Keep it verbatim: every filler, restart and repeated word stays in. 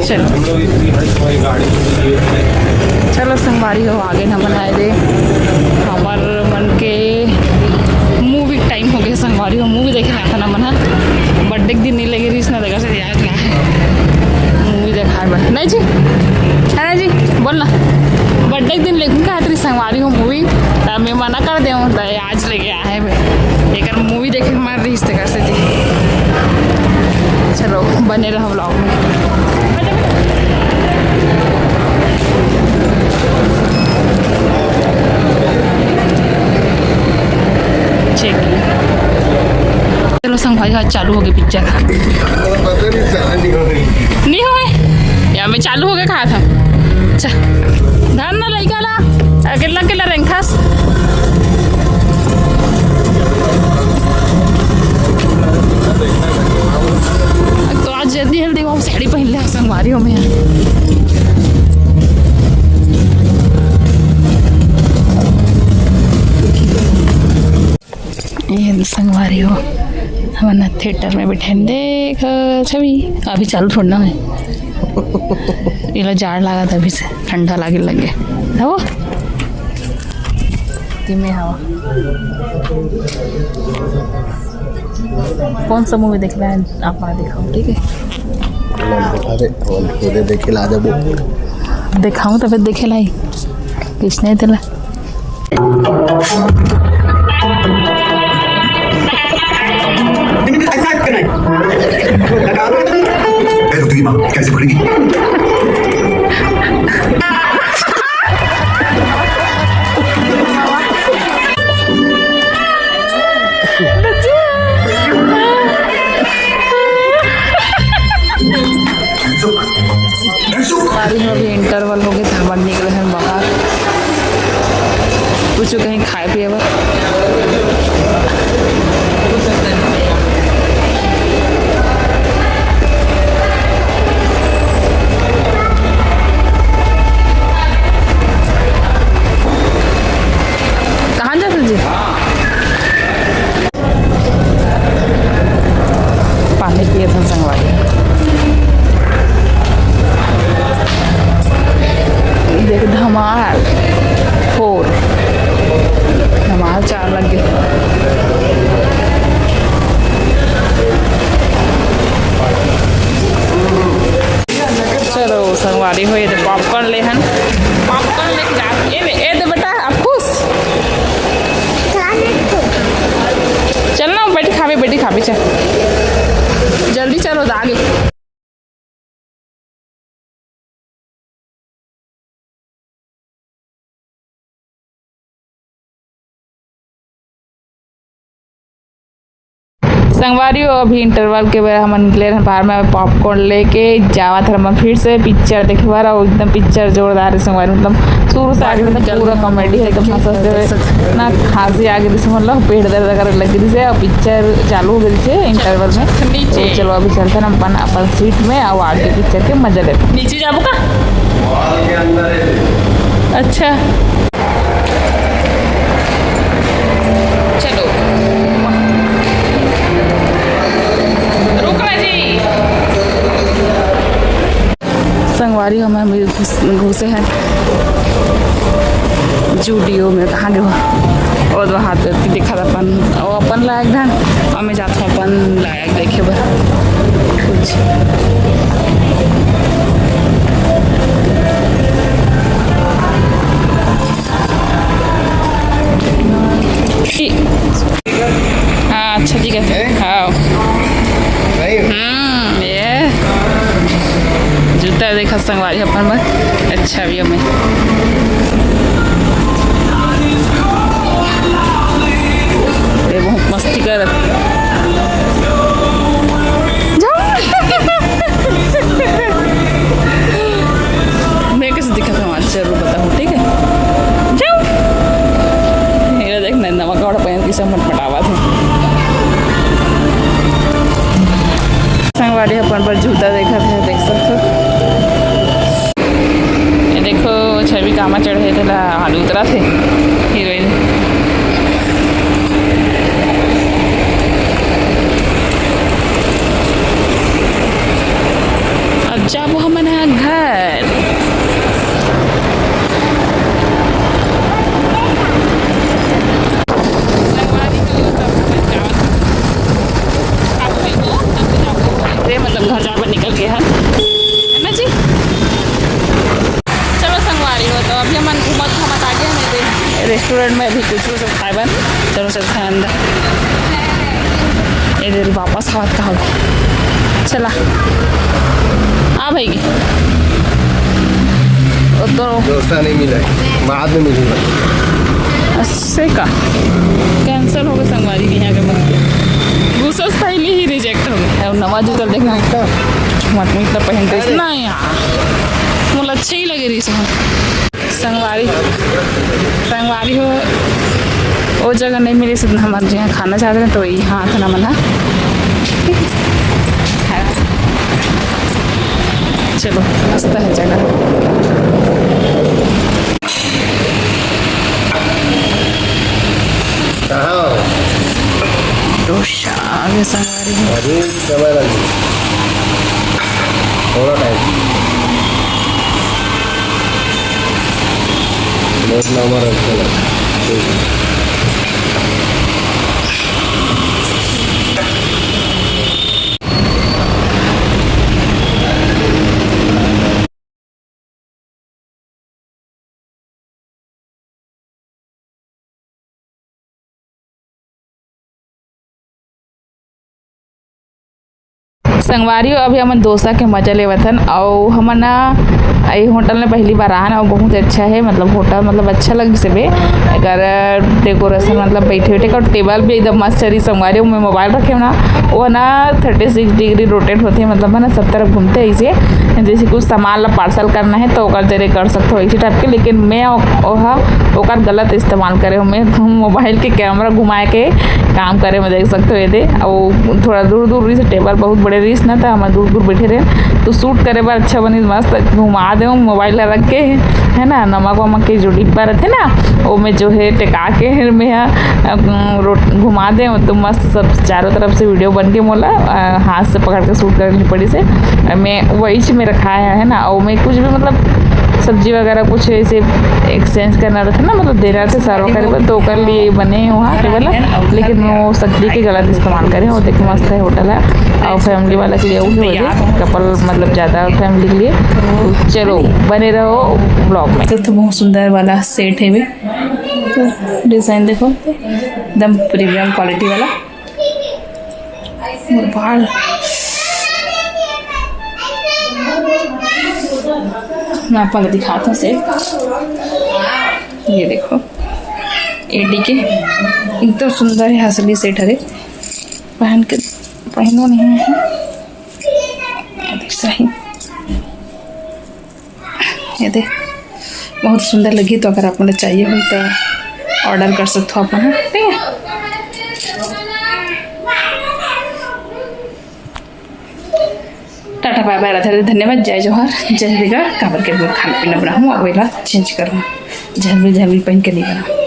चलो, चलो संगवारी हो, आगे न बनाए दे हमर मन के मूवी टाइम हो गए संगवारी हो। मूवी देखे ना था ना मन, बर्थडे के दिन नहीं लगे रहीस ना, देखा से याद ना है मूवी देखाए बर। नहीं जी, है ना जी, बोल ना, बर्थडे के दिन लेकिन कहा तेरी संगवारी हो मूवी, तब मैं मना कर दे हूँ, तो आज लेके आए हैं भाई। एक मूवी देखे हमारे रिश्ते का से जी। चलो, बने रहो व्लॉग में। चेक। चलो संग भाई, आज चालू हो गई पिक्चर। नहीं होए। या मैं चालू हो गया, कहा था। अच्छा। धन ना लइका ला। अकेला, अकेला रेंगथस। तो आज जल्दी, जल्दी वो साड़ी पहन ले, संगवारी हो में। ये संगवारी हो, हमन थिएटर में बैठे हैं। देख छवि, अभी चालू थोड़ा ना है। इला जाड़ लगा था अभी से, ठंडा लागे लगे। हो? धीमे हवा। कौन सा मूवी देखना है, आप वहाँ दिखाओ, ठीक है? अरे, कौन पूरे देखे ला देबो। दिखाऊं तो फिर देखे लाई। किसने दिला? ए, रुक गई माँ, कैसे पकड़ेगी? गाड़ी में अभी इंटरवल हो गए, तो हमन निकले हैं बाहर, कुछ कहीं खाए पिए बर। कहाँ जाते जी? पानी पिए थे संगवारी। देख धमाल फोर, धमाल चार लग गए। चलो संगवारी हो, ये तो पॉपकॉर्न ले हन, पॉपकॉर्न लेके जा। ए, ए दे बेटा, आप खुश? चल ना, बैठ खाबे, बैठ खाबे, चल जल्दी चलो, आगे। संगवारी हो, अभी इंटरवल के बेरा हमन निकले रहन बाहर में, पॉपकॉर्न लेके जावत हन हमन फिर से पिक्चर देखे बर। अउ एकदम पिक्चर जोरदार है संगवारी, मतलब शुरू से आगे तक पूरा कॉमेडी है, एकदम हंस हंस के ना खांसी आ गई थी, मतलब पेट दर्द करे लग गई थी। अब पिक्चर चालू हो गई थी इंटरवल में, तो चलो अभी चलते हैं अपन अपन सीट में, अब आगे पिक्चर के मजा लेते हैं। नीचे जाबो का? अच्छा, चलो। रुक ना जी। संगवारी हमन भी घुस-, घुसे हैं जूडियो में। कहाँ गए वो? वो तो हाथ पे दिखा था अपन, वो अपन लायक ढंग, और मैं जाता हूँ अपन लायक देखे बर कुछ। हाँ, अच्छा ठीक है। हाँ। हम्म, ये जूता देखा संगवारी अपन बर। अच्छा भी हमें। ये बहुत मस्ती करत। मैं कैसे दिखा था, जरूर बताओ, ठीक है? जाओ। ये देख, नंदा मकोड़ा पहन के सब मटमटावा थे। संगवारी अपन पर जूता देखा थे, देख सकते हो। ये देखो, छवि कामा चढ़े थे, ला हाल उतरा थे हीरोइन। अब जाबो हमन ह रेस्टोरेंट में अभी कुछ कुछ खाए बन। चलो चलते हैं अंदर। ये देर वापस हाथ का होगा। चला। आ भाई। वो तो डोसा नहीं मिला है, बाद में मिलूंगा। ऐसे का? कैंसिल हो गए संगवारी के यहाँ के मत। गुस्सा से पहले ही रिजेक्ट हो गए। और नवा जूता देखना। मत, इतना पहनते इतना यहाँ। मुझे अच्छे ही लगे रही से। संगवारी, संगवारी हो, वो जगह नहीं मिली, सिर्फ हमारे यहाँ खाना चाहते हैं, तो यहाँ था ना मना। चलो, मस्त है जगह। कहाँ हो? डोसा आगे संगवारी हो। अभी समय लगे, थोड़ा टाइम। बहुत लंबा रखते हैं। ठीक है। संगवारी हो, अभी हमन डोसा के मजा लेवत हन, अउ हमन ना ए होटल में पहली बार आन, अउ बहुत अच्छा है, मतलब होटल मतलब अच्छा लगिस हवे। एकर डेकोरेशन, मतलब बैठे बैठे का टेबल भी एकदम मस्त चली संगवारी हो। मैं मोबाइल रखे हो ना, वो ना थर्टी सिक्स डिग्री रोटेट होते, मतलब है ना, सब तरफ घूमते ऐसे, जैसे कुछ सामान ला पार्सल करना है तो ओकर जरिए कर सकते हो इसी टाइप के। लेकिन मैं ओ- ओहा ओकर गलत इस्तेमाल करे हूँ। मैं मोबाइल के कैमरा घुमाए के काम करे में देख सकते हो ये दे। और थोड़ा दूर दूर रही से टेबल बहुत बड़े रही ना, तो हम दूर दूर बैठे रहे तो शूट करे बर अच्छा बनी, मस्त घुमा दे मोबाइल ला रख के, है ना। नमक वमक के जो डिब्बा रहते ना, वो में जो है टेका के मैं रोट घुमा दे तो मस्त सब चारों तरफ से वीडियो बन के मोला अ, हाथ से पकड़ के शूट करनी पड़ी से। मैं वही चीज में रखाया है ना, और मैं कुछ भी मतलब सब्जी वगैरह कुछ ऐसे एक्सचेंज करना रहता ना, मतलब देना रहता सर्व करे बर, तो ओकर लिए बने वहाँ टेबल। लेकिन वो सकरी के गलत इस्तेमाल करे, वो देख मस्त है होटल है। और फैमिली वाला के लिए वो भी हो जाए, कपल मतलब ज़्यादा फैमिली के लिए। तो चलो बने रहो ब्लॉग में। तो, तो बहुत सुंदर वाला सेट है भी, तो डिज़ाइन देखो एकदम प्रीमियम क्वालिटी वाला। मोर बाल। मैं आप लोग दिखाता हूँ सेट। ये देखो, एडी के एकदम सुंदर है, असली सेट हरे। पहन के, पहनो नहीं है, ये देख सही। ये दे, बहुत सुंदर लगी। तो अगर आप मन ला चाहिए हो तो ऑर्डर कर सकते हो आप मन, ठीक है। टाटा बाय बाय, राधे राधे, धन्यवाद, जय जोहार, जय छत्तीसगढ़। काबर के मोर खाना पीना बनाहूँ, अब एला चेंज करूँ, झलमिल झलमिल पहन के नहीं बनाऊँ।